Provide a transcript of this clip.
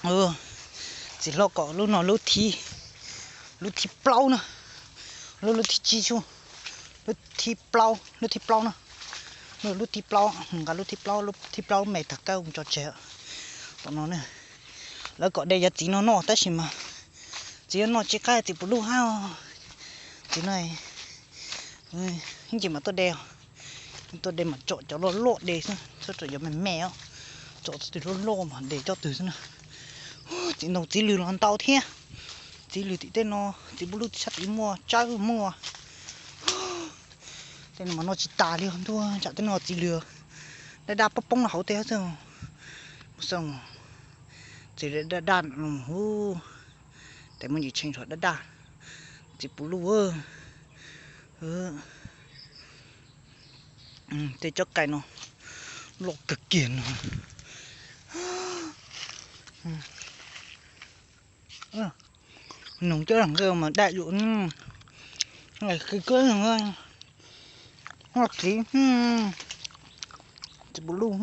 Txiv hlob kom lub no lub thib, lub thib plaub na, lub lub thib tsib xu, lub thib plaub, lub thib plaub na, lub thib plaub, nqa lub thib plaub, lub thib plaub me tag kawg mus tso tseg. Tom no lawv kom de cov txiv no noj tab sis mas txiv yuav noj tsis qab txiv puv luj hab. Txiv no ib ntsis mas tuaj de, tuaj de mas tsom cov loj loj de xwb, txhob tsom cov me me os, tsom txog twg loj loj mas de coj twg xwb na. Txiv ntoo txiv lws los ntau thiab, txiv lws tim tej no, txiv puv luj sab tid muaj, tsawb muaj. Tej no mas noj tsis tas li ntuj, tsam tej no txiv lws daj daj poob poob no hauv tej xwb. Txiv daj daj no hu, tes muaj ntsis tshee daj daj, txiv puv luj. Tej tsob kai no loj kawg kiag no. Noog coj nqe mas daj yus, qi kawg, txiv, txiv puv luj.